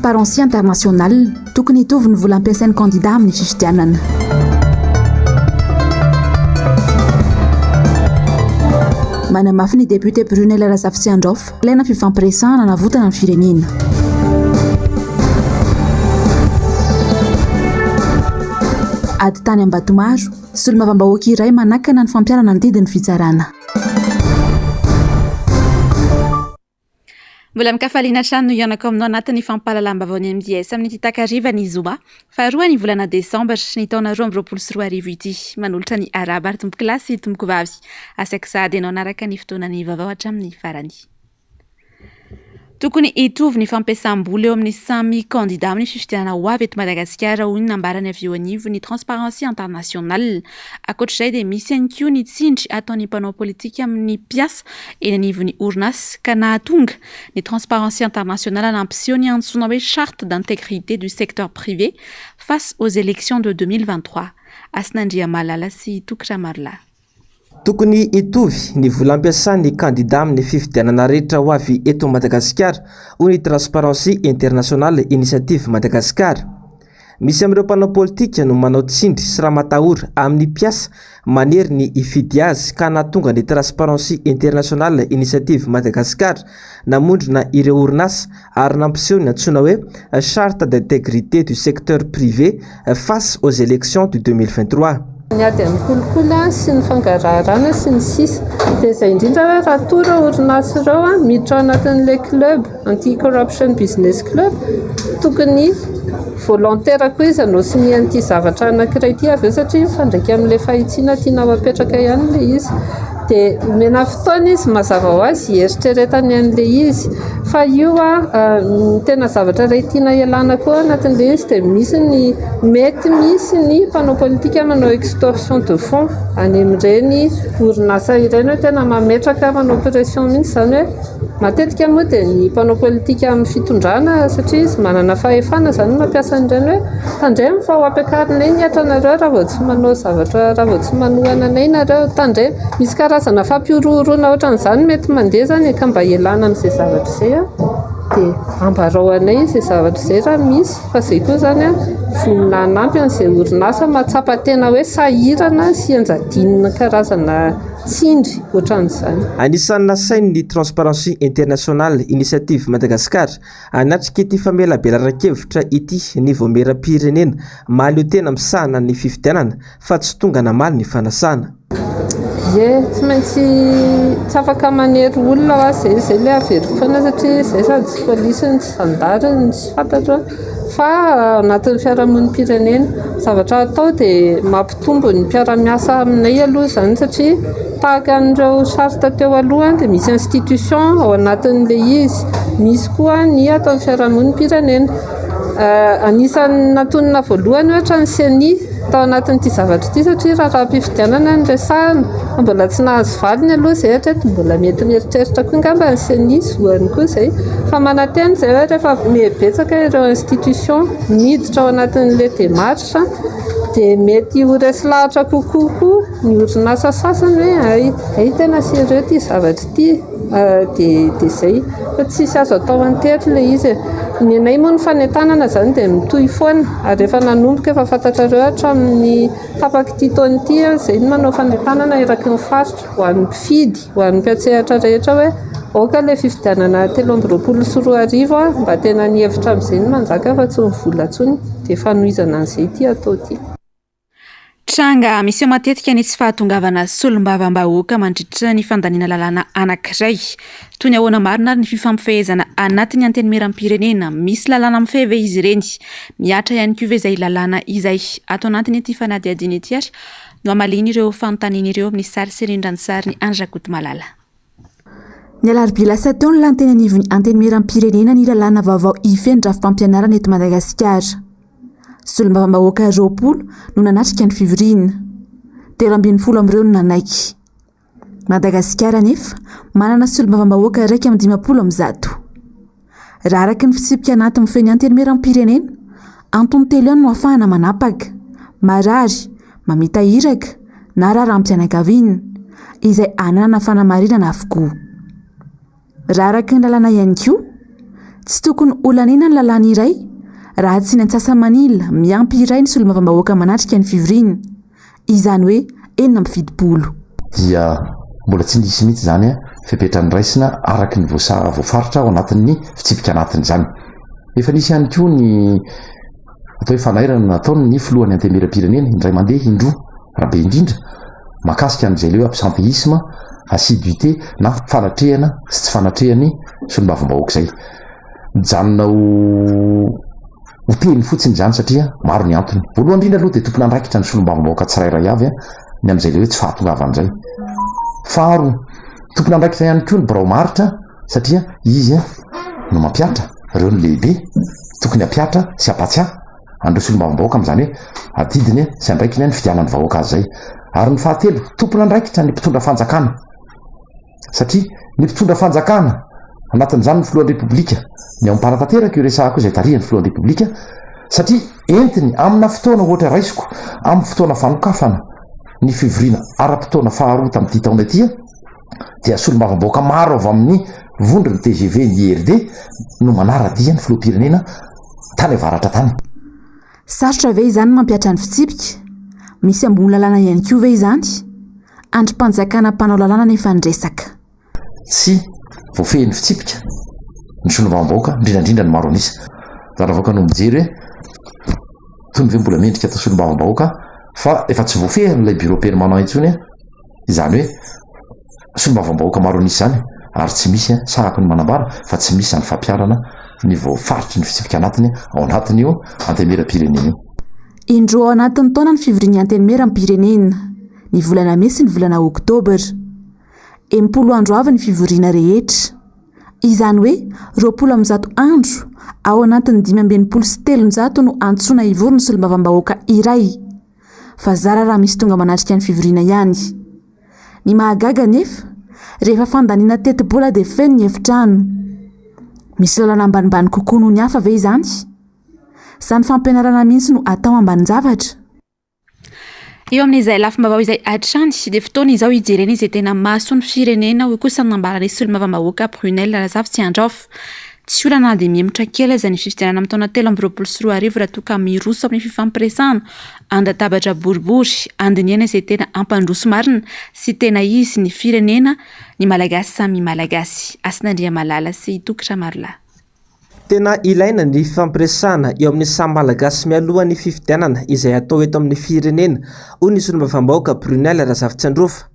Transparency International, tokony hitovy ny vola ampiasain'ny kandida amin'ny fifidianana. Manamafy ny député Brunelle Razafitsiandraofa, ilaina fifampiresahana hanavotana ny firenena. Ady tany Ambatomaro, solombavambahoaka iray manakana ny fampiharana ny didin'ny fitsarana. Mbola amin-kafaliana hatrany no hihaonako aminao anatin'ny fampahalalam-baovao ny MDS amin'ity takariva ny zoma faharoa ny volana desambra ny taona 2022 ity. Manolotra ny arahaba ary tompokolahy sy tompokovavy. Asaiko sahady ianao hanaraka ny fotoanan'ny vaovao hatramin'ny farany. Tokony hitovy ny fampiasam-bola eo amin'ny samy kandida amin'ny fifidianana ho avy eto Madagasikara, hoy ny nambarany avy eo anivon'ny Transparency International. Ankoatra izay dia misy ihany koa ny tsindry ataon'ny mpanao politika amin'ny mpiasa eny anivon'ny orinasa ka nahatonga ny Transparency International nampiseho ny antsoina hoe Charte d'intégrité du secteur privé face aux élections de 2023. Hasina Andriamalala sy Toky Ramarolahy. Tokony hitovy ny vola ampiasan'ny kandida amin'ny fifidianana rehetra ho avy eto Madagasikara, hoy ny Transparency International Initiative Madagascar. Misy amin'ireo mpanao politika no manao tsindry sy ramatahora amin'ny mpiasa manery ny hifidy azy ka nahatonga ny Transparency International Initiative Madagascar namondrona ireo orinasa ary nampiseho ny antsoina hoe Charte d'intégrité du secteur privé face aux élections du 2023. Ny ady amin'ny kolikoly sy ny fangaraharana sy ny sisa Dia izay indrindra hoe raha toa ireo orinasa ireo miditra ao anatin'ilay club anti-corruption business club, tokony volontaire koa izy hanao sonia an'ity zavatra anankiray ity avy eo satria mifandraika amin'ilay fahitsiana tiana ho apetraka ihany ilay izy. Dia omena fotoana izy mazava ho azy hieritreretany an'ilay izy. Fa io ny tena zavatra iray tiana hialana koa anatin'ilay izy dia misy ny mety misy ny mpanao politika manao extorsion de fonds any amin'ireny orinasa ireny hoe tena mametraka manao pression mihitsy izany hoe Matetika moa dia ny mpanao politika amin'ny fitondrana satria izy manana fahefana izany no mampiasa an'ireny hoe tandremo fa ho ampiakarinay ny hetranareo raha vao tsy manao zavatra raha vao tsy manohana anay nareo, tandremo. Misy karazana fampihorohoroana ohatran'izany mety mandeha izany e, ka mba hialana amin'izay zavatra izay dia ambarao anay izay zavatra izay raha misy fa izay koa izany vonona hanampy an'izay orinasa mahatsapa tena hoe sahirana sy ianjadian'ny karazana tsindry ohatran'izany. Anisan'ny nasain'ny Transparency International Initiative Madagascar hanatrika ity famelabelaran-kevitra ity ny Vaomieram-pirenena mahaleo tena misahana ny fifidianana fa tsy tonga namaly ny fanasana. Ie, tsy maintsy tsy afaka manery olona hoa zay, zay le averiko foana satria zay sady tsy polisy no tsy zandary no tsy fantatro fa anatin'ny fiarahamonim-pirenena. Zavatra atao dia mampitombo ny mpiara-miasa aminay aloha izany satria tahaka an'ireo charte teo aloha dia misy institution ao anatin'ilay izy, misy koa ny ataon'ny fiarahamonim-pirenena. Anisan'ny natonina voalohany ohatra ny ceni tao anatin'ity zavatra ity satria raharaham-pifidianana no resahina fa mbola tsy nahazo valiny aloha izay hatreto, mbola mety mieritreritra koa angamba ny ceni, zoany koa izay fa manantena izay hoe rehefa miha-betsaka ireo institution miditra ao anatin'ilay démarche dia mety ho resy lahatra kokoa koa ny orinasa sasany hoe hay, hay tena sérieux ity zavatra ity dia dia izay fa tsisy azo atao an-tery ilay izy e. Ny anay moa ny fanentanana izany dia mitohy foana ary efa nanomboka efa fantatrareo hatramin'ny tapak'ity taona ity izay no manao fanentanana eraky ny faritra ho an'ny mpifidy, ho an'ny mpiantsehatra rehetra hoe aoka ilay fifidianana 2023 mba tena ny hevitra amin'izay no manjaka fa tsy ny vola intsony dia fanohizana an'izay ity atao ity. Tranga miseho matetika ny tsy fahatongavana solombavambahoaka mandritra ny fandaniana lalàna anankiray. Toy ny ahoana marina ary ny fifampifehezana anatin'ny Antenimierampirenena? Misy lalàna mifehy ve izy ireny? Mihatra ihany koa ve izay lalàna izay? Ato anatin'ity fanadihadiana ity ary no hamaliana ireo fanontaniana ireo amin'ny sary sy rindran-tsarin'i Andry Rakotomalala. Ny alarobia lasa teo no lany teny anivon'ny Antenimierampirenena ny lalàna vaovao hifehy ny rafi-pampianarana eto Madagasikara. Solombavambahoaka 20 no nanatrika ny fivoriana. 13 amin'ireo no nanaiky. Madagasikara anefa manana solombavambahoaka 151. Raha araka ny fitsipika anaty mifehy ny Antenimierampirenena, antony telo ihany no ahafahana manapaka, marary, mamita iraka na raharaham-pianakaviana, izay ananana fanamarinana avokoa. Raha araka ny lalàna ihany koa, Tsy tokony holaniana ny lalàna iray raha tsy ny antsasa-manila miampy iray ny solombavambahoaka manatrika ny fivoriana, izany hoe 76. Dia mbola tsy nisy mihitsy izany fepetra noraisina araka ny voafaritra ao anatin'ny fitsipika anatiny izany. Efa nisy ihany koa ny atao hoe fanairana nataon'ny filohan'ny Antenimierampirenena indray mandeha indroa raha be indrindra mahakasika an'izay ilay hoe absentéisme, assiduité na fanatrehana sy tsy fanatrehan'ny solombavambahoaka izay. Mijanona ho ho teny fotsiny izany satria maro ny antony. Voalohany indrindra aloha dia tompon'andraikitra ny solombavambahoaka tsirairay avy ny amin'izay ilay hoe tsy fahatongavana izay. Faharoa, tompon'andraikitra ihany koa ny birao maharitra satria izy no mampihatra, ireo no lehibe, tokony hampiatra sy hampatsiahy an'ireo solombavambahoaka amin'izany hoe adidiny sy andraikiny ny fidianan'ny vahoaka azy izay. Ary ny fahatelo, tompon'andraikitra ny mpitondra fanjakana satria ny mpitondra fanjakana, anatin'izany ny filohan'ny Repoblika, ny ao am-panatanteraka io resahako io izay tarihan'ny filohan'ny Repoblika, satria entiny amina fotoana ohatra raisiko amin'ny fotoana fanokafana ny fivoriana ara-potoana faharoa tamin'ity taona ity, dia solombavambahoaka maro avy amin'ny vondron'ny tgv ny IRD no manara-dia ny filoham-pirenena tany avaratra tany. Sarotra ve izany ny mampihatra ny fitsipika? Misy ambony lalàna ihany koa ve izany? Andrim-panjakana mpanao lalàna anefa ny resaka. Tsy voafehin'ny fitsipika ny solombavambahoaka, indrindra indrindra ny maro an'isa. Raha avoaka no mijery hoe tony ve mbola mendrika atao solombavambahoaka fa efa tsy voafehin'ilay bureau permanent intsony Izany hoe solombavambahoaka maro an'isa izany ary tsy misy, sahako ny manambara fa tsy misy izany fampiharana ny voafaritry ny fitsipika anatiny ao anatin'io Antenimierampirenena io. Indroa ao anatin'ny taona ny fivorian'ny Antenimierampirenena, ny volana mey sy ny volana oktobra. 60 andro avy ny fivoriana rehetra. Izany hoe 120 andro ao anatin'ny 365 no antsoina hivory ny solombavambahoaka iray. fa zara raha misy tonga manatrika ny fivoriana ihany. Ny mahagaga anefa, rehefa fandaniana tetibola dia feno ny efitrano. Misy lalana ambanimbany kokoa noho ny hafa ve izany? Sa ny fampianarana mihitsy no atao ambanin-javatra? Eo amin'izay lafim-baovao izay hatrany dia fotoana izao hijerena izay tena mahasoa ny firenena, hoy kosa ny nambaran'ny solombavambahoaka Brunelle Razafitsiandraofa. Tsy olana na dia mihemotra kely aza ny fifidianana amin'ny taona 2023 raha toa ka miroso amin'ny fifampiresahana an-databatra boribory handinihana izay tena hampandroso marina sy tena izy ny firenena ny Malagasy samy Malagasy. Hasina Andriamalala sy Toky Ramarolahy. Tena ilaina ny fifampiresahana eo amin'ny samy Malagasy mialoha ny fifidianana izay hatao eto amin'ny firenena, hoy ny solombavambahoaka Brunelle Razafitsiandraofa.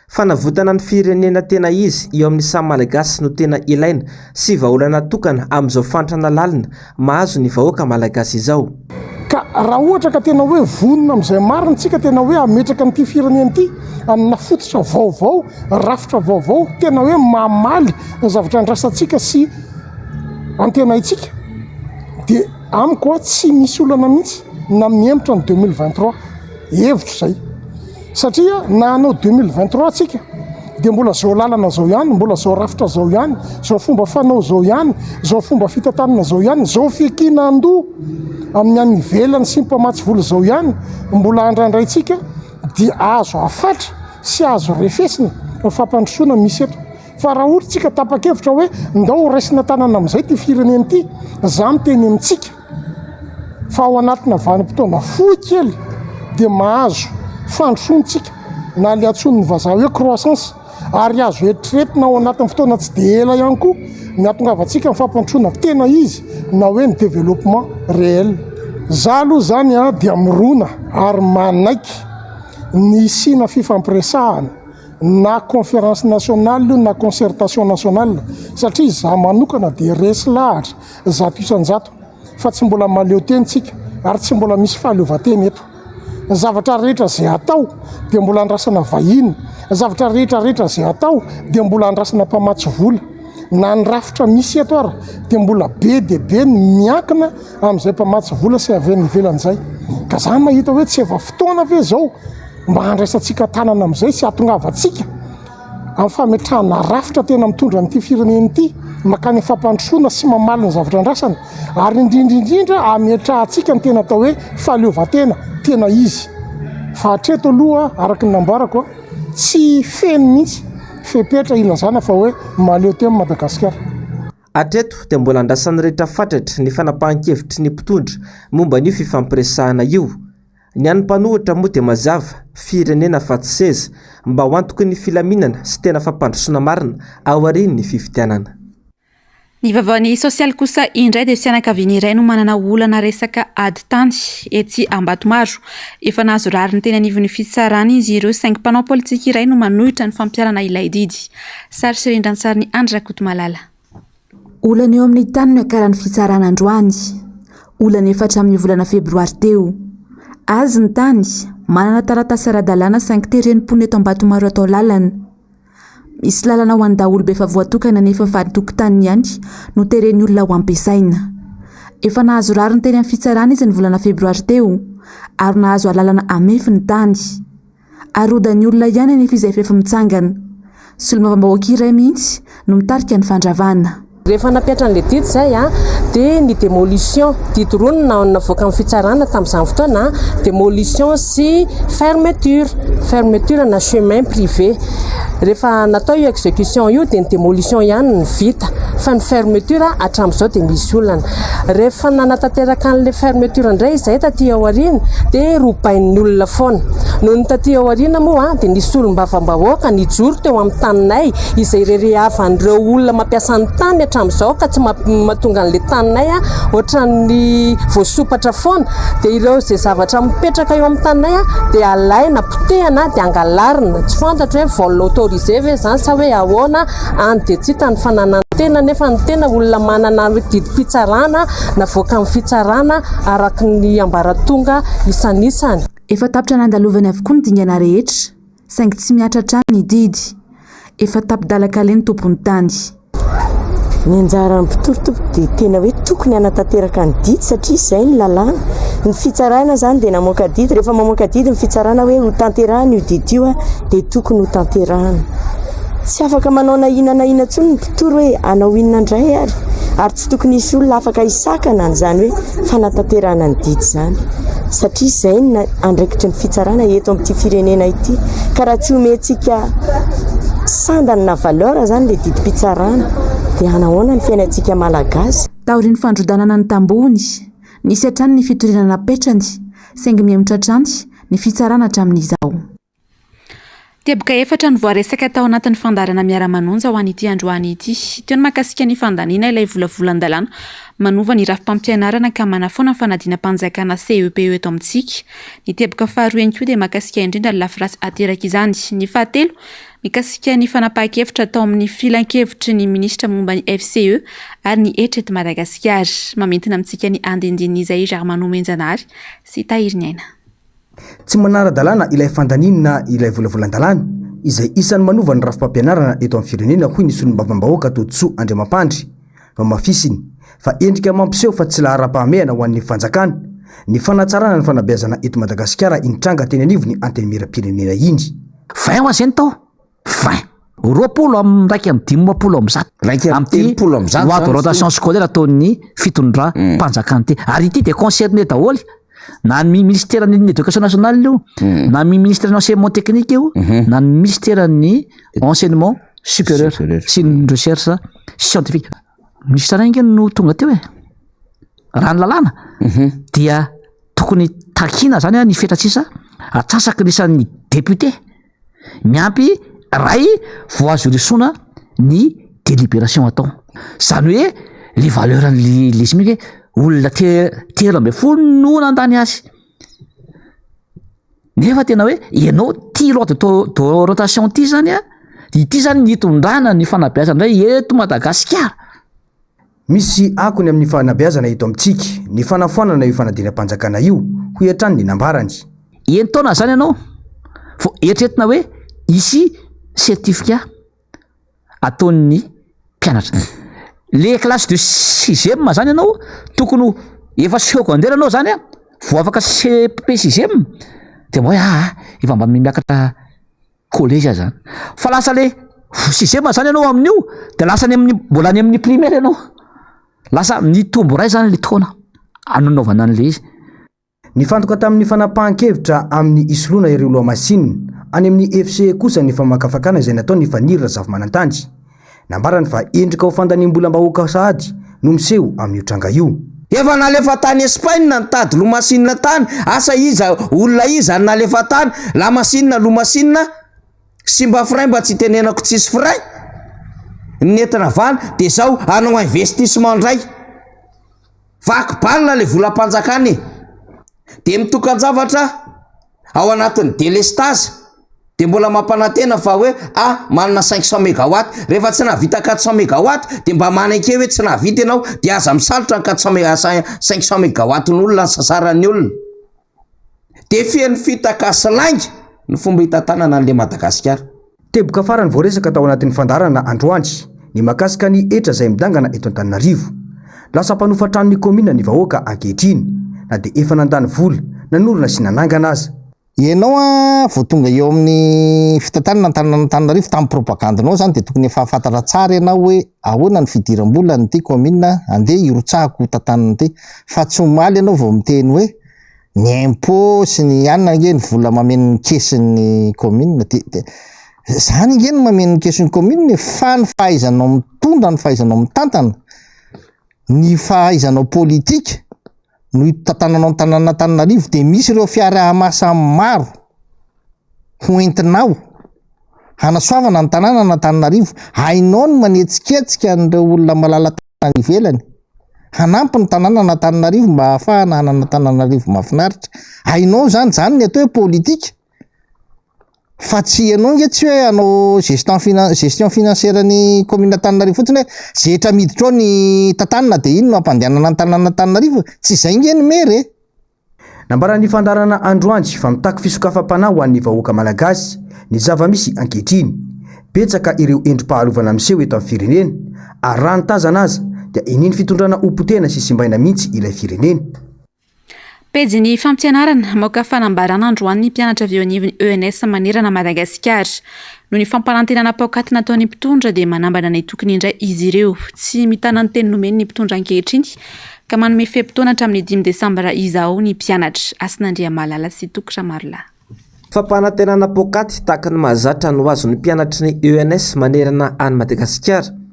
Fanavotana ny firenena tena izy eo amin'ny samy Malagasy no tena ilaina sy vahaolana tokana amin'izao fahantrana lalina mahazo ny vahoaka Malagasy izao. Ka raha ohatra ka tena hoe vonona amin'izay marina tsika, tena hoe hametraka an'ity firenena ity amina fototra vaovao, rafitra vaovao, tena hoe mamaly ny zavatra andrasantsika sy antenaintsika dia amiko tsy misy olana mihitsy na mihemotra ny 2023. Hevitro izay. Satria na hanao 2023 tsika dia mbola zao lalana zao ihany, mbola zao rafitra zao ihany, zao fomba fanao zao ihany, zao fomba fitantanana zao ihany, zao fikinan-doha amin'ny any ivelany sy ny mpamatsy vola zao ihany mbola andrandraintsika dia azo afatra sy azo refesina ny fampandrosoana misy eto. Fa raha ohatra tsika tapa-kevitra hoe ndao ho raisina tanana amin'izay ity firenena ity, za miteny amintsika fa ao anatina vanim-potoana fohy kely dia mahazo fandrosoana tsika na le antsoin'ny vazaha hoe croissance ary azo eritreretina ao anatin'ny fotoana tsy dia ela ihany koa ny hahatongavantsika ny fampandrosoana tena izy na hoe ny développement réel. Za aloha zany dia mirona ary manaiky ny hisiana fifampiresahana na conférence nationale io na concertation nationale satria za manokana dia resy lahatra 100% fa tsy mbola mahaleo tena tsika ary tsy mbola misy fahaleovantena eto. Ny zavatra rehetra izay atao dia mbola andrasana vahiny, ny zavatra rehetra rehetra izay atao dia mbola andrasana mpamatsy vola. Na ny rafitra misy eto ara dia mbola be dia be ny miankina amin'izay mpamatsy vola sy avy any ivelany izay. Ka za mahita hoe tsy efa fotoana ve izao mba handraisantsika tanana amin'izay sy hahatongavantsika amin'ny fametrahana rafitra tena mitondra an'ity firenena ity mankany amin'ny fampandrosoana sy mamaly ny zavatra andrasana ary indrindra indrindra hametrahantsika ny tena atao hoe fahaleovantena tena izy. Fa hatreto aloha araka ny nambarako tsy feno mihitsy fepetra ilazana fa hoe mahaleo tena Madagasikara. Hatreto dia mbola andrasan'ny rehetra fatratra ny fanapahan-kevitry ny mpitondra momba an'io fifampiresahana io. Ny an'ny mpanohitra moa dia mazava, firenena fa tsy seza, mba ho antoky ny filaminana sy tena fampandrosoana marina aorian'ny fifidianana. Ny vaovaon'ny sosialy kosa indray dia fianakaviana iray no manana olana resaka ady tany etsy Ambatomaro. Efa nahazo rariny teny anivon'ny fitsarana izy ireo saingy mpanao politika iray no manohitra ny fampiharana ilay didy. Sary sy rindran-tsarin'i Andry Rakotomalala. Olana eo amin'ny tany no niakaran'ny fitsarana androany. Olana efa hatramin'ny volana febroary teo. Azy ny tany, manana taratasy ara-dalàna saingy teren'ny mponina eto Ambatomaro atao lalana. Misy lalana ho an'ny daholobe efa voatokana nefa fa ny tokotaniny ihany no teren'ny olona ho ampiasaina. Efa nahazo rariny teny amin'ny fitsarana izy ny volana febroary teo ary nahazo alalana hamefy ny tany. Arodan'ny olona ihany anefa izay fefy mitsangana. Solombavambahoaka iray mihitsy no mitarika ny fandravana. Rehefa nampihatra an'ilay didy izay dia ny démolition, didy roa no navoakan'ny fitsarana tamin'izany fotoana, démolition sy fermeture, fermeture na chemin privé. Rehefa natao io exécution io dia ny démolition ihany no vita fa ny fermeture hatramin'izao dia misy olana. Rehefa nanatanteraka an'ilay fermeture indray izahay taty aoriana dia robain'ny olona foana. Nony taty aoriana moa dia nisy solombavambahoaka nijoro teo amin'ny taninay izay irerehavan'ireo olona mampiasa ny tany hatramin'izao ka tsy mahatonga an'ilay taninay ohatran'ny voasopatra foana dia ireo izay zavatra mipetraka eo amin'ny taninay dia alaina, potehina dia angalarina. Tsy fantatro hoe vol autorisé ve izany sa hoe ahoana, any dia tsy hita ny fananan'ny tena nefa ny tena olona manana didim-pitsarana navoakan'ny fitsarana araka ny ambaratonga isanisany. Efa tapitra nandalovany avokoa ny dingana rehetra. Saingy tsy mihatra hatrany ny didy. Efa tapi-dalan-kaleha ny tompon'ny tany. Ny anjaran'ny mpitory tompoko dia tena hoe tokony hanatanteraka ny didy satria izay ny lalàna. Ny fitsarana izany dia namoaka didy, rehefa mamoaka didy ny fitsarana hoe ho tanterahina io didy io dia tokony ho tanterahina. Tsy afaka manao na inona na inona intsony ny mpitory hoe hanao inona indray ary, ary tsy tokony hisy olona afaka hisakana an'izany hoe fanatanterahana ny didy izany satria izay no andraikitry ny fitsarana eto amin'ity firenena ity ka raha tsy omentsika sandany na valeur izany ilay didim-pitsarana dia hanahoana ny fiainantsika malagasy? Taorian'ny fandrodanana ny tambohony, nisy hatrany ny fitoriana napetrany saingy mihemotra hatrany ny fitsarana hatramin'izao. Teboka efatra no voaresaka tao anatin'ny fandaharana Miara-manonja ho an'ity androany ity. Teo ny mahakasika ny fandaniana ilay volavolan-dalàna manova ny rafi-pampianarana ka manafoana ny fanadinam-panjakana CEPE eto amintsika. Ny teboka faharoa ihany koa dia mahakasika indrindra ny lafiratsy aterak'izany. Ny fahatelo, mikasika ny fanapahan-kevitra tao amin'ny filankevitry ny minisitra momba ny FCE ary ny hetra eto Madagasikara. Mamintina amintsika ny andindinin'izay i Germain Nomenjanahary sy Tahiriniaina. Tsy manara-dalàna ilay fandaniana ilay volavolan-dalàna, izay isan'ny manova ny rafi-pampianarana eto amin'ny firenena, hoy ny solombavambahoaka Todisoa Andriamampandry. Nohamafisiny fa endrika mampiseho fa tsy laharam-pahamehana ho an'ny fanjakana ny fanatsarana ny fanabeazana eto Madagasikara iny tranga teny anivon'ny Antenimierampirenena iny. 20 ho azy eny tao. 20. 121. 131. Loi d'orientation scolaire ataon'ny fitondram-panjakana ity. Ary ity dia concerné daholo. Na ny ministeran'ny éducation nationale io, na ny ministeran'ny enseignement technique io, na ny ministeran'ny enseignement supérieur sy ny recherche scientifique. Minisitra iray ange no tonga teo e. Raha ny lalàna dia tokony takiana zany ny fetra sisa atsasaky ny isan'ny député. Miampy ray vao azo irosoana ny délibération atao. Zany hoe le valeur an'le le izy mihitsy hoe olona te- 13 no nandany azy. Nefa tena hoe ianao ty loi de to- d'orientation ty zany an, ity zany ny hitondrana ny fanabeazana indray eto Madagasikara. Misy akony amin'ny fanabeazana eto amintsika ny fanafoanana io fanadinam-panjakana io, hoy hatrany ny nambarany. Enin-taona izany ianao vao eritreretina hoe hisy certificat ataon'ny mpianatra. Le classe de sixième zany ianao tokony ho efa secondaire ianao zany an vao afaka CP sixième de mba hoe aa efa mba miakatra collège zany. Fa lasa le sixième zany ianao amin'io de lasa any amin'ny mbola any amin'ny primaire ianao. Lasa mitombo iray zany le taona anaovana an'le izy. Nifantoka tamin'ny fanapahan-kevitra amin'ny hisoloana ireo lohamasinina any amin'ny FCE kosa ny famakafakana izay nataon'i Faniry Razafimanantany. Nambarany fa endrika ho fandaniam-bolam-bahoaka sahady no miseho amin'io tranga io. Efa nalefa tany Espagne nitady lomasinina tany, asa iza olona iza no nalefa tany, lamasinina lomasinina, simba frein mba tsy hitenenako tsisy frein, ny nentina avy any de zao hanao investissement ndray, vaky balle le volam-panjakana e, de mitokan-javatra ao anatin'ny delestazy de mbola mampanantena fa hoe ah manana 500 megawatt, rehefa tsy nahavita 400 megawatt de mba maneke hoe tsy nahavita ianao de aza misalotra ny 400 mega 500 megawatt n'olona ny sasaran'ny olona. De feno fitaka sy lainga ny fomba hitantanana an'le Madagasikara. Teboka farany voaresaka tao anatin'ny fandaharana androany ny mahakasika ny hetra izay midangana eto Antananarivo. Lasa mpanofa trano ny kaominina ny vahoaka ankehitriny na dia efa nandany vola nanorina sy nanangana aza. Ianao an vao tonga eo amin'ny fitantanana ny tanànan'Antananarivo tamin'ny propagande-nao izany dia tokony efa hahafantatra tsara ianao hoe ahoana ny fidiram-bolan'ity kaominina andeha hirotsahako ho tantanana ity fa tsy omaly ianao vao miteny hoe Ny impôt sy ny anona ange ny vola mameno ny kesin'ny commune de de zany ange no mameno ny kesin'ny commune e, fa ny fahaizanao mitondra, ny fahaizanao mitantana, ny fahaizanao politika no hitantananao ny tanànan'Antananarivo de misy ireo fiaraha-masa maro ho entinao hanasoavana ny tanànan'Antananarivo, hainao ny manetsiketsika an'ireo olona malala-tanana any ivelany. Hanampy ny tanànan'Antananarivo mba hahafahana hanana Antananarivo mahafinaritra. Hainao izany, izany ny atao hoe politika. Fa tsy ianao nge tsy hoe hanao gestion finan- gestion financière ny commune Antananarivo fotsiny hoe ze hetra miditra ao ny tantanina de iny no hampandehanana ny tanànan'Antananarivo. Tsy izay nge ny maire e. Nambaran'ny fandaharana androany fa mitaky fisokafam-panahy ho an'ny vahoaka malagasy ny zava-misy ankehitriny. Betsaka ireo endri-pahalovana miseho eto amin'ny firenena ary raha ny tazana aza dia inian'ny fitondrana ho potehina sy simbaina mihitsy ilay firenena. Pejin'ny fampianarana, Maoka fanambarana androany ny mpianatra avy eo anivon'ny ENS manerana Madagasikara. Noho ny fampanantenana paokaty nataon'ny mpitondra dia manambana ny tokony indray izy ireo. Tsy mitana ny teny nomeny ny mpitondra ankehitriny ka manome fe-potoana hatramin'ny dimy desambra izao ny mpianatra. Hasina Andriamalala sy Toky Ramarolahy. Fampanantenana paokaty tahaka ny mahazatra no azon'ny mpianatry ny ENS manerana an'i Madagasikara.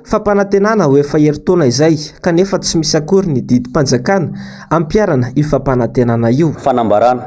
Fampanantenana ho efa herintaona izay kanefa tsy misy akory ny didim-panjakana ampiharana io fampanantenana io. Fanambarana,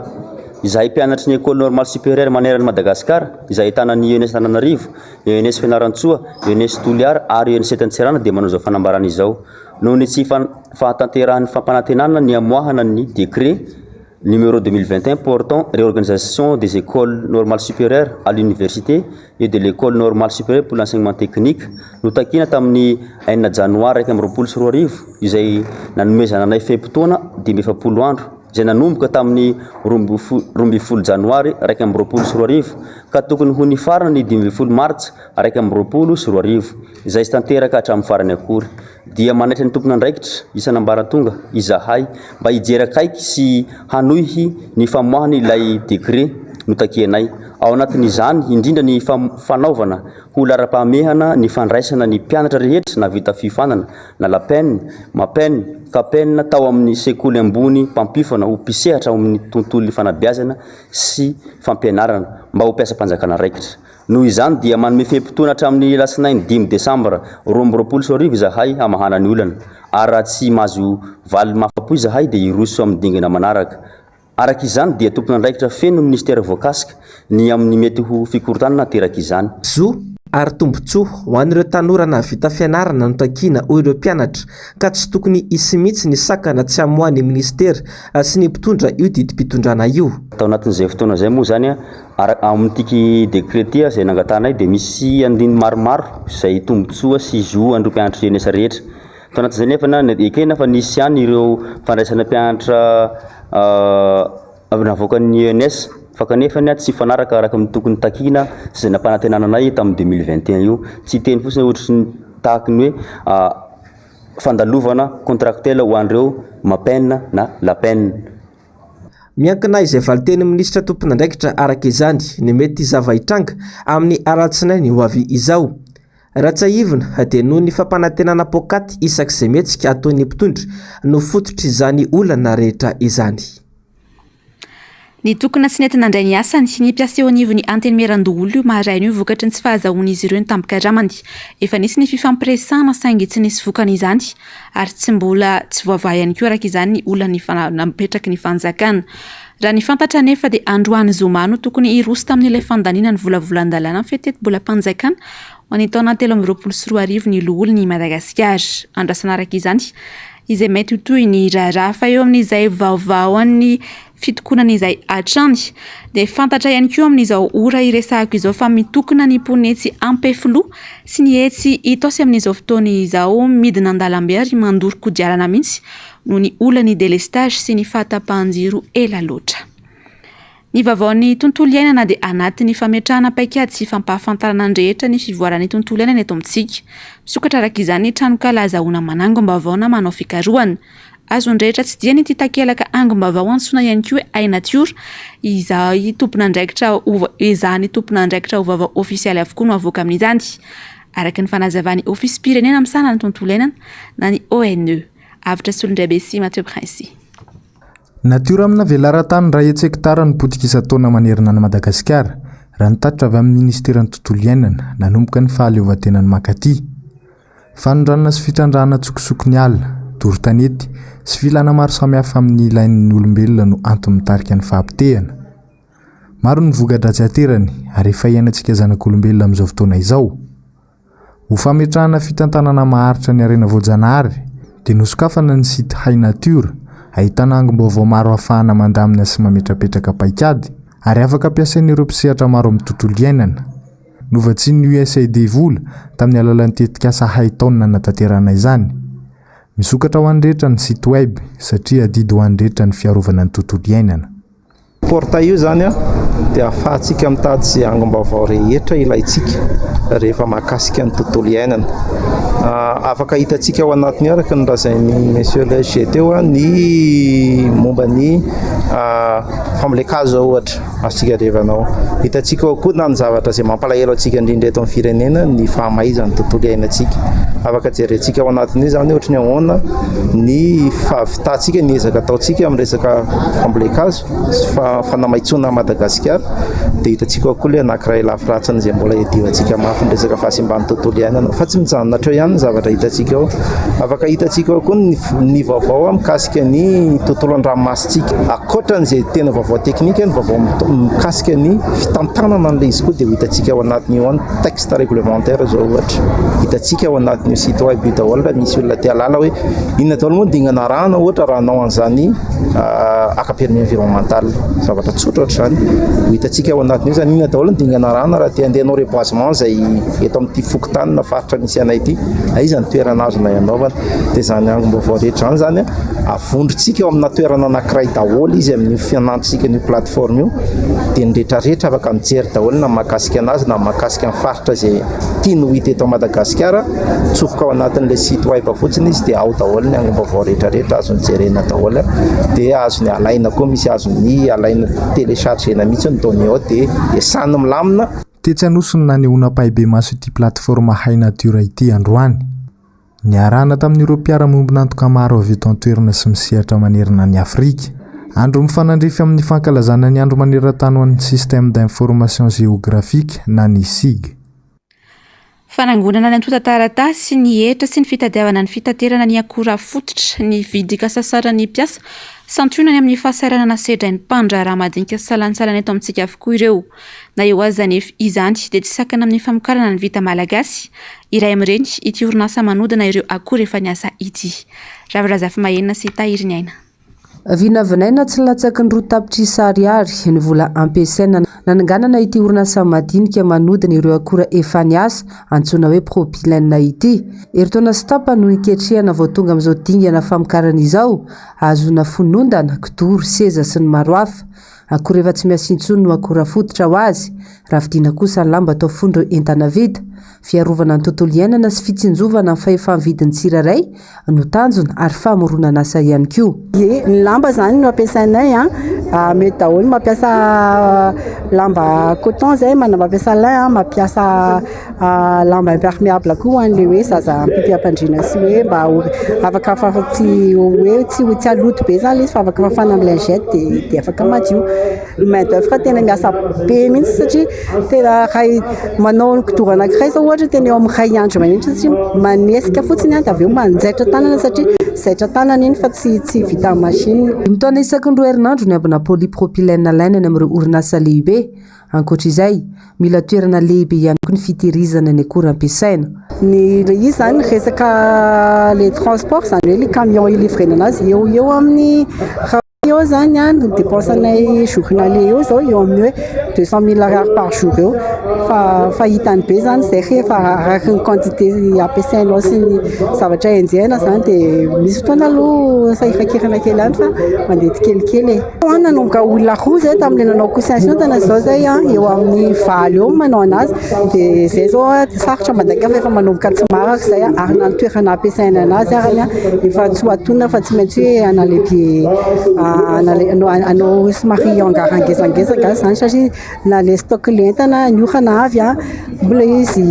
Izahay mpianatry ny Ecole Normale Supérieure manerana an'i Madagasikara, izay ahitana ny ENS Antananarivo, ENS Fianarantsoa, ENS Toliara ary ENS eto Antsiranana dia manao izao fanambarana izao. Noho ny tsy fahatanterahan'ny fampanantenana ny hamoahana ny décret numéro 2021 portant réorganisation des écoles normales supérieures à l'université et de l'école normale supérieure pour l'enseignement technique notakiana tamin'ny enina janoary 2021 izay nanomezana anay fe-potoana 45 andro izay nanomboka tamin'ny 12 janoary 2021 ka tokony ho nifarana ny 15 martsa 2021 izay tsy tanteraka hatramin'ny farany akory dia manaitra ny tompon'andraikitra isan'ambaratonga izahay mba hijery akaiky sy hanohy ny famoahana ilay décret notakianay. Ao anatin'izany indrindra ny fanaovana ho laharam-pahamehana ny fandraisana ny mpianatra rehetra nahavita fiofanana na LAPEN, MAPEN, CAPEN tao amin'ny sekoly ambony mpampiofana ho mpisehatra ao amin'ny tontolon'ny fanabeazana sy fampianarana mba ho mpiasam-panjakana raikitra. Noho izany dia manome fe-potoana hatramin'ny alatsinainy dimy desambra 2022 izahay hamahana ny olana ary raha tsy mahazo valiny mahafa-po izahay dia hiroso amin'ny dingana manaraka. Araka izany dia tompon'andraikitra feno ny minisitera voakasika ny amin'ny mety ho fikorontanana aterak'izany. Zo ary tombontsoa ho an'ireo tanora nahavita fianarana no takiana hoy ireo mpianatra ka tsy tokony hisy mihitsy ny sakana tsy hamoahan'ny minisitera sy ny mpitondra io didim-pitondrana io. Tao anatin'izay fotoana izay moa izany Araka ao amin'ity décret ity izay nangatahanay dia misy andininy maromaro izay tombontsoa sy zo an'ireo mpianatra ENS rehetra. Tao anatin'izay nefa na ekena fa nisy ihany ireo fandraisana mpianatra navoakan'ny ENS fa kanefa tsy mifanaraka araka ny tokony takiana sy izay nampanantenana anay tamin'ny 2021 io. Tsy hiteny fotsiny ohatry ny tahaky ny hoe fandalovana contractuel ho an'ireo MAPEN na LAPEN. Miankina izay valin-tenin'ny minisitra tompon'andraikitra araka izany ny mety zava-hitranga amin'ny alatsinainy ho avy izao. Raha tsiahivina dia noho ny fampanantenana poakaty isak'izay mihetsika ataon'ny mpitondra no fototr'izany olana rehetra izany. Nitokona sy nety nandray ny asany ny mpiasa eo anivon'ny Antenimierandoholona io maraina io vokatry ny tsy fahazahoan'izy ireo ny tambin-karamany. Efa nisy ny fifampiresahana saingy tsy nisy vokany izany ary tsy mbola tsy voavaha ihany koa araka izany ny olana napetraky ny fanjakana. Raha ny fantatra anefa dia androany zoma no tokony hiroso tamin'ilay fandaniana ny volavolan-dalàna mifehy tetibolam-panjakana ho an'ny taona 2023 ny loholon'i Madagasikara. Andrasana araka izany izay mety ho tohin'ny raharaha fa eo amin'izay vaovaon'ny fitokonana izay hatrany dia fantatra ihany koa amin'izao ora iresahako izao fa mitokona ny mponina etsy Ampefiloha sy ny etsy Itaosy amin'izao fotoana izao midina an-dalambe ary mandoro kodiarana mihitsy noho ny olan'ny délestage sy ny fahatapahan-jiro ela loatra. Ny vaovaon'ny tontolo iainana dia anatin'ny fametrahana paikady sy fampahafantarana ny rehetra ny fivoaran'ny tontolo iainana eto amintsika. Misokatra araka izany ny tranonkala azahoana manangom-baovao na manao fikarohana. Azon'ny rehetra tsidihana ity takelaka angom-baovao antsoina ihany koa hoe Hainatiora, izay tompon'andraikitra ho ezahan'ny tompon'andraikitra ho vaovao ofisialy avokoa no avoaka amin'izany, araka ny fanazavan'ny Ofisim-pirenena misahana ny tontolo iainana na ny ONE. Avotra Solondraibe sy Mathieu Princy. Natiora amina velaran-tany iray hetsy hektara no potika isan-taona manerana an'i Madagasikara, raha ny tatitra avy amin'ny Ministeran'ny Tontolo Iainana, nanomboka ny fahaleovantenany mankaty. Fanondranana sy fitrandrahana an-tsokosoko ny ala, doro tanety, sy filana maro samihafa amin'ny ilain'ny olombelona no antony mitarika ny fahapotehana. Maro ny voka-dratsy aterany ary efa iainantsika zanak'olombelona amin'izao fotoana izao. Ho fametrahana fitantanana maharitra ny harena voajanahary dia nosokafana ny site Hay Nature ahitana angom-baovao maro ahafahana mandamina sy mametrapetraka paikady ary afaka ampiasain'ireo mpisehatra maro amin'ny tontolo iainana. Novatsian'ny USAID vola tamin'ny alalan'ny tetikasa Haitaona nanatanterahana izany. Misokatra ho an'ny rehetra ny site web satria adidy ho an'ny rehetra ny fiarovana ny tontolo iainana. Portail io izany dia ahafahantsika mitady izay angom-baovao rehetra ilaintsika rehefa mahakasika ny tontolo iainana. Afaka hitantsika ao anatiny ao araka ny lazain'i Monsieur le SG teo ny momba ny fambolen-kazo ohatra. Azontsika revana ao. Hitantsika ao koa na ny zavatra izay mampalahelo antsika indrindra eto amin'ny firenena ny fahamaizan'ny tontolo iainantsika. Afaka jerentsika ao anatin'io izany hoe ohatry ny ahoana ny fahavitantsika, ny ezaka ataontsika amin'ny resaka fambolen-kazo sy fanamaitsoana an'i Madagasikara. Dia hitantsika ao koa ilay anankiray lafy ratsiny izay mbola iadivantsika mafy ny resaka fahasimban'ny tontolo iainana. Fa tsy mijanona hatreo ihany ny zavatra hitantsika ao. Afaka hitantsika ao koa ny vaovao mikasika ny tontolo an-dranomasintsika. Ankoatra an'izay tena vaovao teknika, ny vaovao mikasika ny fitantanana an'ilay izy koa dia ho hitantsika ao anatin'io ao ny texte réglementaire izao ohatra. Hitantsika ao anatin'io site web io daholo raha misy olona te hahalala hoe inona daholo moa ny dingana arahana ohatra raha hanao an'izany haka permis environnemental. Zavatra tsotra ohatr'izany. Ho hitantsika ao anatin'io izany inona daholo ny dingana arahana raha te handeha hanao reboisement izay eto amin'ity fokontany na faritra misy anay ity. Aiza ny toerana azonay anaovana. Dia izany angom-baovao rehetra izany izany avondrontsika ao amina toerana anankiray daholo izy amin'io finantsika an'io plateforme io dia ny rehetra rehetra afaka mijery daholo na mahakasika anazy na mahakasika ny faritra izay tiany ho hita eto Madagasikara tsofoka ao anatin'ilay site web fotsiny izy dia ao daholo ny angom-baovao rehetra rehetra azony jerena daholo dia azony alaina koa misy azony alaina téléchargena mihitsy ny données ao dia esany milamina Tetsy Anosy no nanehoana ampahibemaso ity plateforme Hay Nature ity androany. Niarahana tamin'ireo mpiara-miombon'antoka maro avy eto an-toerana sy misehatra manerana an'i Afrika. Andro mifanandrify amin'ny fankalazana ny andro maneran-tany ho an'ny Système d'information géographique na ny SIG. Fanangonana ny antontan-taratasy, ny hetra sy ny fitadiavana ny fitaterana ny akora fototra, ny vidin-kasasaran'ny mpiasa, santionany amin'ny fahasahiranana sedrain'ny mpandraharaha madinika salantsalany eto amintsika avokoa ireo. Na eo aza anefa izany dia tsy sakana amin'ny famokarana ny vita malagasy. Iray amin'ireny ity orinasa manodina ireo akora efa niasa ity. Ravo Razafimahenina sy Tahiriniaina. Vinavinaina tsy latsaky ny 2 tapitrisa ariary ny vola ampiasaina nananganana ity orinasa madinika manodina ireo akora efa niasa, antsoina hoe propylène ity. Herintaona sy tapany no niketrehana vao tonga amin'izao dingana famokarana izao, ahazoana fonondana, kidoro, seza sy ny maro hafa. Akora efa tsy miasa intsony no akora fototra ho azy, raha vidiana kosa ny lamba atao fon'ireo entana vita. Fiarovana ny tontolo iainana sy fitsinjovana ny fahefa-mividin'ny tsirairay no tanjona ary famoronana asa ihany koa. Ie, ny lamba izany no ampiasainay an, mety daholo mampiasa lamba coton zay, mana mampiasa lin an, mampiasa lamba impermeable koa ho an'ilay hoe zaza mipipy am-pandriana sy hoe mba ho afaka fafa tsy hoe tsy ho tsy haloto be izany ilay izy fa afaka fafana amin'ny lingette dia dia afaka madio. Ny main d'oeuvre tena miasa be mihitsy satria tena raha manao ny kidoro anankiray izao ohatra tena eo amin'ny iray andro mihitsy satria manesika fotsiny dia avy eo manjaitra tanana satria zaitra tanana iny fa tsy tsy vita amin'ny machine. Dimy taona isaky ny roa herinandro ny ambina polypropylène alaina any amin'ireo orinasa lehibe. Ankoatra izay, mila toerana lehibe ihany koa ny fitehirizana ny akora ampiasaina. Ny ilay izy izany resaka le transport izany hoe le camion hi-livrena anazy eo ho eo amin'ny Eo zany an, ny dépense anay journalier eo zao eo amin'ny hoe 200 000 ariary par jour eo fa fa hitany be zany zay rehefa araka ny quantité ampiasainao sy ny zavatra enjehina zany dia misy fotoana aloha sahirankirana kely ihany fa mandeha tsikelikely e. An, nanomboka olona roa zay tamin'ilay nanao coussin sy entana zao zay an, eo amin'ny valo eo manao anazy dia zay zao an sarotra mandainga fa efa manomboka tsy maharaka izay ary na ny toerana ampiasaina anazy arany efa tsy ho antonona fa tsy maintsy hoe hanalehibe hanao somary hangar ngezangeza angamba izany satria na ilay stock ilay entana ny orana avy mbola izy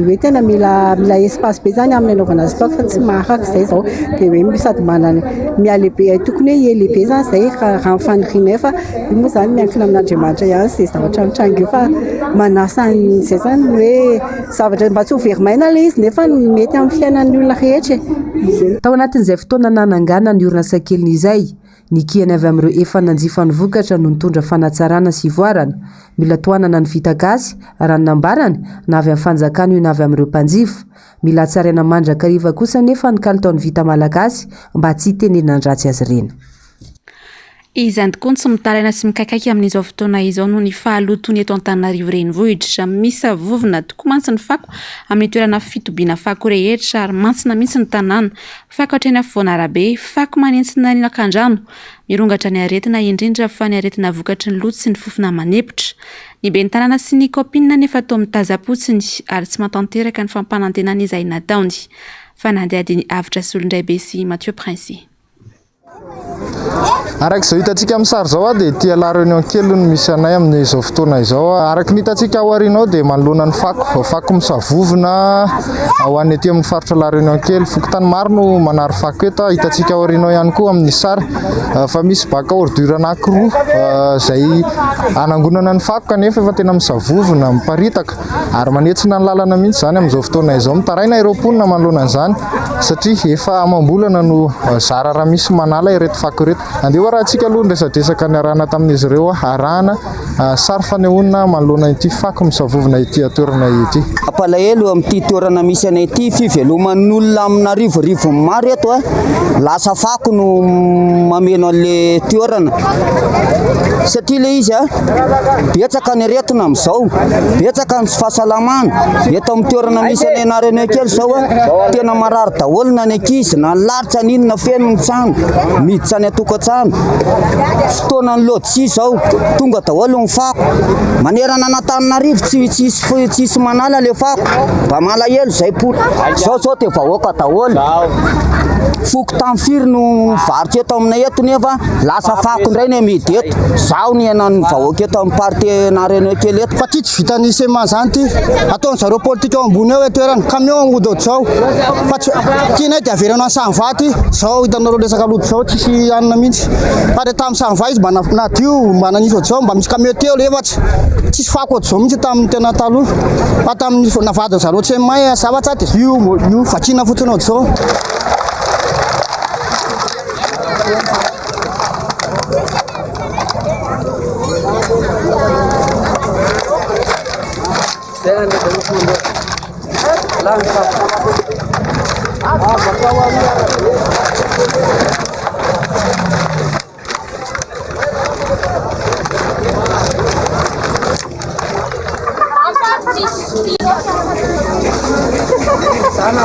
hoe tena mila mila espace be izany amin'ny hanaovana stock fa tsy maharaka izay izao dia hoe sady manana mihalehibe tokony hoe hihalehibe izany izay raha ny fanirianay fa Io moa izany miankina amin'Andriamanitra ihany izay zavatra mitranga eo fa manasa an'izay izany hoe zavatra mba tsy ho very maina ilay izy nefa mety amin'ny fiainan'ny olona rehetra e. Tao anatin'izay fotoana nananganana ny orinasa keliny izay, ny kihany avy amin'ireo efa nanjifa ny vokatra no nitondra fanatsarana sy hivoarana. Mila tohanana ny vita gasy, raha ny nambarany, na avy amin'ny fanjakana io na avy amin'ireo mpanjifa. Mila hatsaraina mandrakariva kosa anefa ny kalitaon'ny vita malagasy mba tsy hitenenan-dratsy azy ireny. Izany tokoa no tsy mitaraina sy mikaikaika amin'izao fotoana izao noho ny fahalotoany eto Antananarivo Renivohitra. Misavovona tokoa mantsy ny fako amin'ny toerana fitobiana fako rehetra ary mantsina mihitsy ny tanàna. Fako hatreny afovoan'arabe, fako manentsina ny lakandrano. Mirongatra ny aretina indrindra fa ny aretina vokatry ny loto sy ny fofona manepotra. Ny ben'ny tanàna sy ny kaominina anefa toa mitaza-potsiny ary tsy mahatanteraka ny fampanantenana izay nataony. Fanadihadian'i Avotra Solondraibe sy Mathieu Princi. Araka izao hitantsika amin'ny sary izao dia ety La Réunion kely no misy anay amin'izao fotoana izao. Araka ny hitantsika ao aoriana ao dia manoloana ny fako, fako misavovona ho an'ny ety amin'ny faritra La Réunion kely. Fokontany maro no manary fako eto. Hitantsika ao aoriana ao ihany koa amin'ny sary fa misy bac à ordure anankiroa izay anangonana ny fako kanefa efa tena misavovona, miparitaka. Ary manetsina ny lalana mihitsy izany amin'izao fotoana izao. Mitaraina ireo mponina manoloana an'izany satria efa amam-bolana no zara raha misy manala ireto fako ireto. Andeha ho arahantsika aloha ny resadresaka niarahana tamin'izy ireo arahana sary fanehoana manoloana ity fako misavovona ity an-toerana ity. Mampalahelo amin'ity toerana misy anay ity, fiveloman'ny olona amin'arivorivony maro eto a, lasa fako no mameno an'le toerana satria le izy a betsaka ny aretina amin'izao, betsaka ny tsy fahasalamana eto amin'ny toerana misy anay anaranay kely izao a, tena marary daholo na ny ankizy na ny lalitra na inona feno ny trano, miditra any an-tokantrano, fotoanan'ny lodsia izao tonga daholo ny fako, manerana an'Antananarivo tsy tsisy tsisy manala le fako, mba malahelo izay mponina, izao izao dia vahoaka daholo, fokontany firy no mivarotra eto aminay eto nefa lasa fako indray ny amidy eto, zaho ny henan'ny vahoaka eto amin'ny partenariat kely eto. Fa ty tsy vitan'ny SEMA zany ty, ataon'ny zareo politika ao ambony ao e toerana, camion mody ohatr'izao, fa tsy tianay de avereno any Sanivaha ty, zao hitanareo resaka loto zao tsisy hanina mihitsy, fa re tamin'ny Sanivaha izy mba nadio, mba nanisy ohatr'izao, mba misy camion telo efatsy, tsisy fako ohatr'izao mihitsy tamin'ny tena taloha, fa tamin'ny navadin'ny zareo SEMA zavatra de io io vakiana fotsiny ohatr'izao.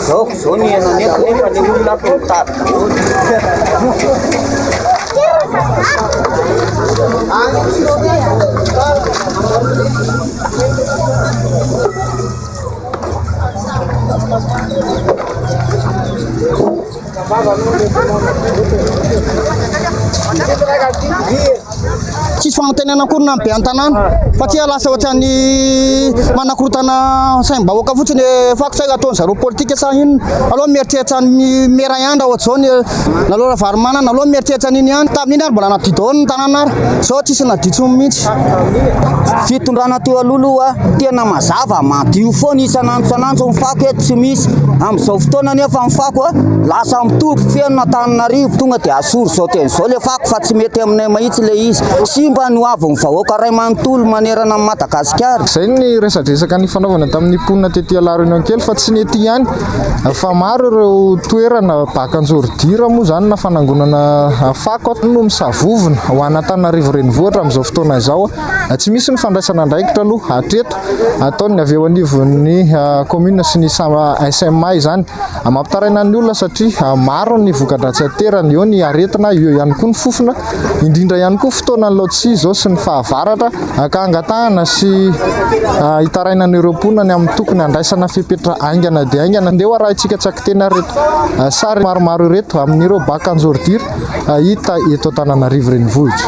Zao zao ny henany eto nefa le olona ato mitady daholo. Tsisy fanontaniana akory na ny be an-tanàna fa tsy lasa ohatran'ny manakorontana saim-bahoaka fotsiny hoe fako sa ataon-dry zareo politika sa inona. Aleo mieritreritra ny mera ihany raha ohatr'izao ny Lalao Ravalomanana, aleo mieritreritra an'iny ihany. Tamin'iny ary mbola nadio daholo ny tanàna ary izao tsisy nadio intsony mihitsy. Fitondrana teo aloha aloha tena mazava, madio foana isan'andro isan'andro ny fako eto tsy misy. Amin'izao fotoana anefa ny fako lasa mitovy feno an'Antananarivo, tonga dia asory izao teny izao ilay fako fa tsy mety aminay mahitsy ilay izy. Simba ny hoavin'ny vahoaka iray manontolo manerana an'i Madagasikara. Izay ny resadresaka nifanaovana tamin'ny mponina tety La Réunion kely fa tsy ny ety ihany fa maro ireo toerana bac anjoridira moa izany na fanangonana fako no misavovona ho an'Antananarivo renivohitra amin'izao fotoana izao. Tsy misy ny fandraisana andraikitra aloha hatreto ataon'ny avy eo anivon'ny commune sy ny SMA izany. Mampitaraina ny olona satria maro ny voka-dratsy aterany, eo ny aretina, eo ihany koa ny fofona, indrindra ihany koa fotoanan'ny laotsia izao sy ny fahavaratra ka angatahana sy itarainan'ireo mponina ny amin'ny tokony handraisana fepetra haingana dia haingana. Andeha ho arahintsika tsy ankiteny ary ireto sary maromaro ireto amin'ireo bac anjoridira hita eto Antananarivo renivohitra.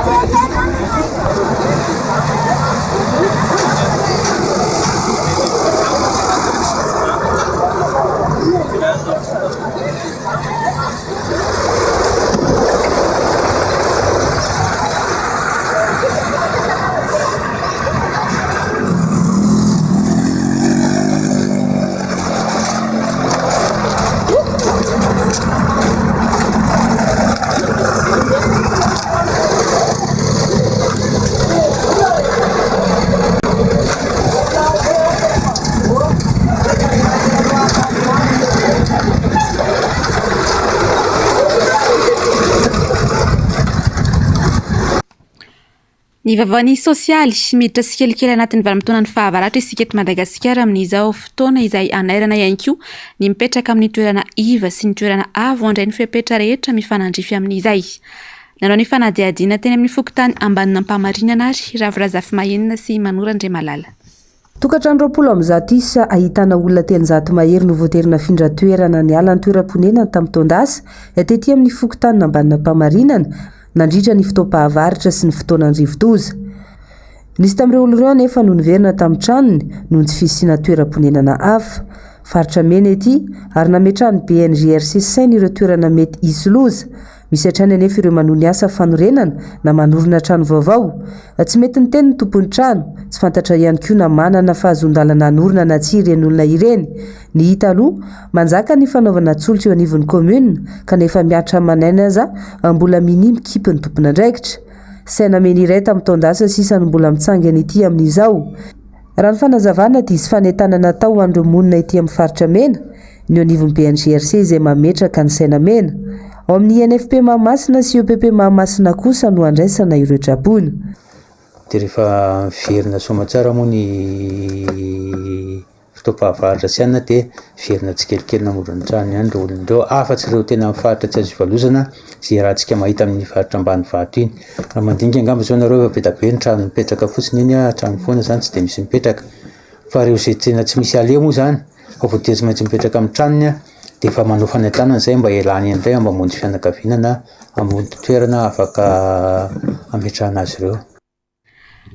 Ny vaovaon'ny sosialy, miditra tsikelikely anatin'ny vanim-potoanan'ny fahavaratra isika eto Madagasikara amin'izao fotoana izay hanairana ihany koa ny mipetraka amin'ny toerana iva sy ny toerana avo handray ny fepetra rehetra mifanandrify amin'izay. Nanao ny fanadihadiana teny amin'ny fokontany Ambanin'Ampamarinana ary Ravo Razafimahenina sy Manoro Andriamalala. Tokantrano 120 isa ahitana olona 300 mahery no voatery nafindra toerana niala ny toeram-ponenany tamin'ny taon-dasa tety amin'ny fokontanin'Ambanin'Ampamarinana nandritra ny fotoam-pahavaratra sy ny fotoanan'ny rivodoza. Nisy tamin'ireo olona ireo anefa no niverina tamin'ny tranony noho ny tsy fisiana toeram-ponenana hafa. Faritra mena ity ary nametrahan'ny BNGRC saina ireo toerana mety hisy loza. Misy hatrany anefa ireo manohy ny asa fanorenana na manorina trano vaovao. Tsy mety niteny ny tompon'ny trano. Tsy fantatra ihany koa na manana fahazoan-dalana hanorina na tsia ireny olona ireny. Ny hita aloha, manjaka ny fanaovana tsolotra eo anivon'ny commune kanefa mihatra aman'aina aza mbola minia mikipy ny tompon'andraikitra. Saina mena iray tamin'ny taon-dasa sisa no mbola mitsangana ety amin'izao. Raha ny fanazavana dia hisy fanentanana atao ho an'ireo monina ety amin'ny faritra mena. ny eo anivon'ny BNGRC izay mametraka ny saina mena. Ao amin'ny INFP Mahamasina sy EPP Mahamasina kosa no andraisana ireo traboina. Dia rehefa miverina soamantsara moa ny fotoam-pahavaratra sy anona dia miverina tsikelikely namory ny tranony ihany ireo olona ireo, afa-tsy ireo tena amin'ny faritra tsy azo ivalozana izay iarahantsika mahita amin'ny faritra ambanivato iny. Raha mandinika angamba izao nareo efa be dia be ny trano mipetraka fotsiny iny, trano foana izany tsy dia misy mipetraka. Fa ireo izay tena tsy misy aleha moa izany fa voatery tsy maintsy mipetraka amin'ny tranony dia efa manao fanentanana izay mba hialany indray mba hamonjy fianakaviana na hamonjy toerana afaka hametrahana azy ireo.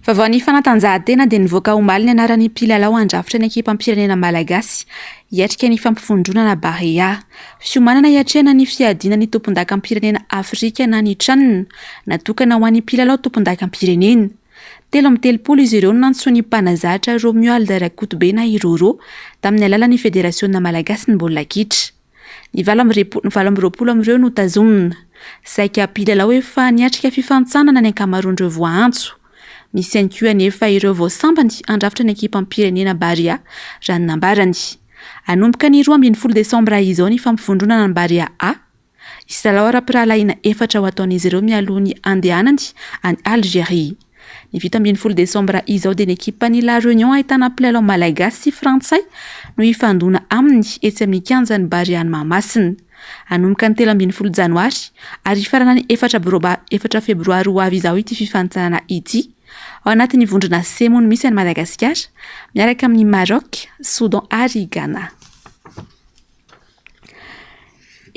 Vaovaon'ny fanatanjahantena dia nivoaka omaly ny anaran'ny mpilalao handrafitra ny ekipam-pirenena malagasy hiatrika ny fampivondronana Barea. Fiomanana hiatrehana ny fiadiana ny tompondakam-pirenena Afrika na ny Chan natokana ho an'ny mpilalao tompondakam-pirenena. 33 izy ireo no nantsoin'ny mpanazatra Romuald Rakotobe na i Roro tamin'ny alalan'ny Federasiona malagasin'ny baolina kitra. Ny 28 amin'ireo no tazomina. Saika mpilalao efa niatrika fifantsanana ny ankamaroan'ireo voaantso. Misy ihany koa anefa ireo vao sambany handrafitra ny ekipam-pirenena Barea, raha ny nambarany. Hanomboka ny 12 desambra izao ny fampivondronana ny Barea A. Hisy lalao ara-pirahalahiana efatra ho ataon'izy ireo mialoha ny handehanany any Algerie. Ny 17 desambra izao dia ny ekipan'i La Réunion ahitana mpilalao malagasy sy frantsay no hifandona aminy etsy amin'ny kianjan'ny Barea any Mahamasina. Hanomboka ny 13 janoary ary hifarana ny 4 febroary ho avy izao ity fifanintsanana ity. Ao anatin'ny vondrona C moa no misy an'i Madagasikara miaraka amin'i Maroc, Soudan ary Ghana.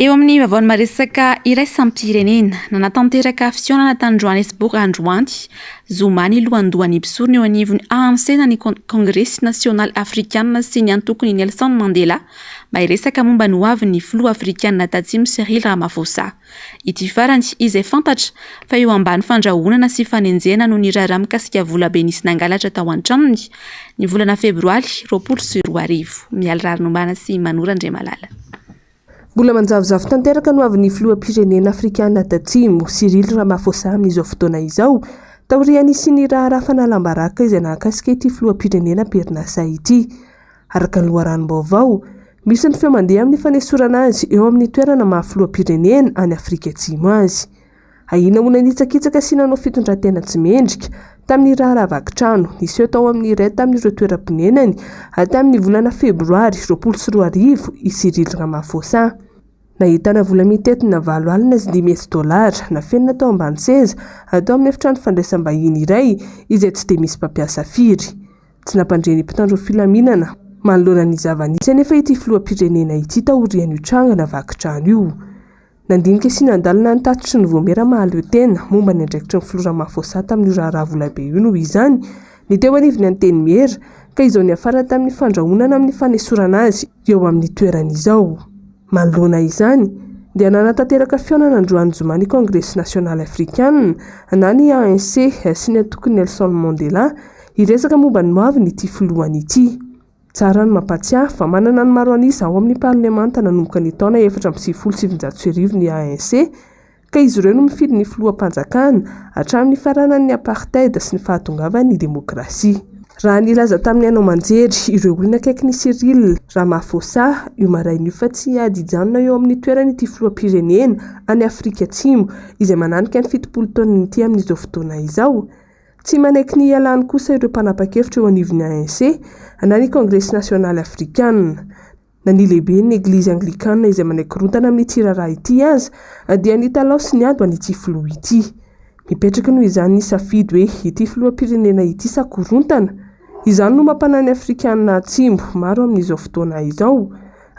Eo amin'ny vaovaon'ny maresaka iraisam-pirenena, nanatanteraka fihaonana tany Johannesburg androany zoma ny lohandohan'ny mpisorona eo anivon'ny ANC na ny Kongresy Nasionaly Afrikana sy ny antokon'i Nelson Mandela mba hiresaka momba ny hoavin'ny filoha afrikana tatsimo Cyril Ramaphosa. Ity farany, izay fantatra fa eo ambany fandrahonana sy fanenjehana noho ny raharaha mikasika volabe nisy nangalatra tao an-tranony, ny volana febroary 2020. Mialy Raharinombana sy Manoro Andriamalala. Mbola manjavozavo tanteraka ny hoavin'ny filoham-pirenena afrikana tatsimo, Cyril Ramaphosa amin'izao fotoana izao, taorian'ny nisian'ny raharaha fanalam-baraka izay nahakasika ity filoham-pirenena am-perinasa ity. Araka ny loharanom-baovao, misy ny feo mandeha amin'ny fanesorana azy eo amin'ny toerana maha filoham-pirenena any Afrika Atsimo azy. Ahiana ho nanitsakitsaka sy nanao fitondran-tena tsy mendrika tamin'ny raharaha vaky trano niseho tao amin'ny iray tamin'ireo toeram-ponenany tamin'ny volana febroary 2020 i Cyril Ramaphosa. Nahitana vola mitentina 580 dolara nafenina tao ambany seza tao amin'ny efitrano fandraisam-bahiny iray izay tsy dia misy mpampiasa firy. Tsy nampandre ny mpitandro ny filaminana manoloana ny zava-nisy anefa ity filoham-pirenena ity taorian'io trangana vaky trano io. Nandinika sy nandalina ny tatitry ny Vaomiera mahaleo tena momba ny andraikitry ny filoha Ramaphosa tamin'io raharaha volabe io noho izany ny teo anivon'ny Antenimiera ka izao niafara tamin'ny fandrahonana amin'ny fanesorana azy eo amin'ny toerany izao. Manoloana izany dia nanatanteraka fihaonana androany zoma ny Kongresy Nasionaly Afrikana na ny ANC sy ny antokon'i Nelson Mandela hiresaka momba ny hoavin'ity filohany ity. Tsara ny mampahatsiahy fa manana ny maro an'isa ao amin'ny parlemanta nanomboka ny taona 1994 ny ANC, ka izy ireo no mifidy ny filoham-panjakana hatramin'ny nifaranan'ny apartheid sy ny fahatongavan'ny demokrasia. Raha nilaza tamin'ny haino aman-jery ireo olona akaikin'i Cyril Ramaphosa io maraina io fa tsy hiady hijanona eo amin'ny toerany ity filoham-pirenena any Afrika Atsimo izay mananika ny 70 taonany ity amin'izao fotoana izao, Tsy manaiky ny hialany kosa ireo mpanapa-kevitra eo anivon'ny ANC na ny Kongresy Nasionaly Afrikana. Na ny lehiben'ny Eglizy Anglikana izay manaiky korontana amin'ity raharaha ity aza dia nitalaho sy niady ho an'ity filoha ity. Mipetraka noho izany ny safidy hoe ity filoham-pirenena ity sa korontana? Izany no mampanahy ny Afrikana Atsimo maro amin'izao fotoana izao,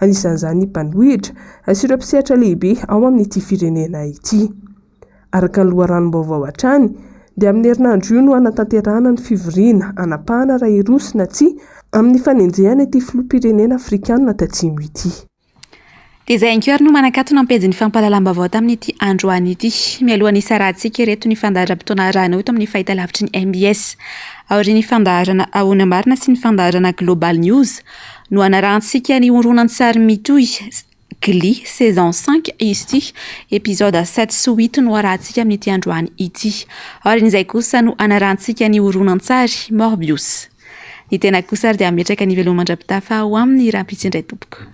anisan'izany ny mpanohitra sy ireo mpisehatra lehibe ao amin'ity firenena ity. Araka ny loharanom-baovao hatrany, dia amin'ny herinandro io no hanatanterahana ny fivoriana hanapahana raha hiroso na tsia amin'ny fanenjehana ity filoham-pirenena afrikanina tatsimo ity. Dia izay ihany koa ary no manakatona ny pejin'ny fampahalalam-baovao tamin'ity androany ity. Mialohan'ny hisarahantsika ireto ny fandaharam-potoana arahinao eto amin'ny fahitalavitry ny mbs. Aorian'ny fandaharana Ahoana Marina sy ny fandaharana Global News no hanarahantsika ny horonantsary mitohy Glee saison cinq izy ity, episode sept sy huit no arahantsika amin'ity androany ity. Aorian'izay kosa no hanarahantsika ny horonantsary Morbius. Ny tena kosa ary dia hametraka ny veloma mandra-pitafa ho amin'ny rahampitso indray tompoko.